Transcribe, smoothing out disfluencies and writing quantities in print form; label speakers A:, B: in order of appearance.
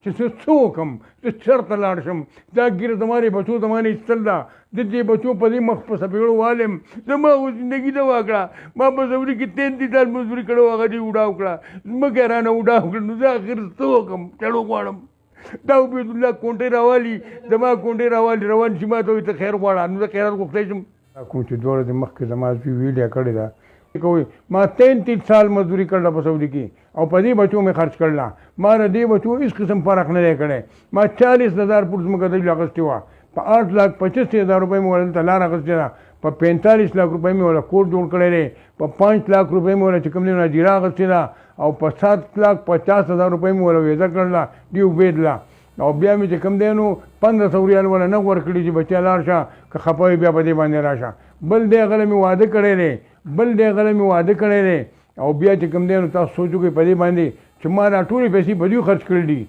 A: چې زه څه وکړم، زه چېرته لاړ شم؟ دا ږیره زما دې بچو زما نه ایستل ده، د دې بچو په دې مخ په څپېړو والم. زما خو زندګي تباه کړه. ما په سوري کې 33 سال مزدوري کړې وه، هغه دې وډاو کړه، ځمکه یې رانه وډاو کړه. نو زه اخر څه وکړم؟ چړو غواړم. دا عبیدالله کونټې راوالي، زما کونټې راوالي، روان شي، ما ته وایي ته خیر غواړه، نو زه خیرات غوښتی شم؟ کوم چې 2 ورځې مخکې زما زوی ویډیو کړې ده، کوي ما 33 سال مزدوري کړله په سعودي کې او په دې بچو مې خرج کړله. ما د دې بچو هېڅ قسم فرق نه دی کړی. ما 40,000 پوټ ځمکه دلته اخیستې وه، په 8,85,000 روپۍ مې ورته لار اخیستې ده، په 45 لاک روپۍ مې ورته کور جوړ کړی دی، په 5 لاک روپۍ مې ورته چې کوم دی هدیره اخیستې ده او په 7,50,000 روپۍ مې ورته ویزه کړله دې عبید له. او بیا مې چې کوم دی نو 1500 ریال وله نه ورکړي چې بچیا لاړ شه، که خفه وي بیا په دې باندې راشه. بل دی هغه له مې واده کړی دی، بل دی هغه له مې واده کړی دی. او بیا چې کوم دی نو تاسو سوچ وکړئ په دې باندې چې ما دا ټولې پیسې په دوی خرچ کړي دي.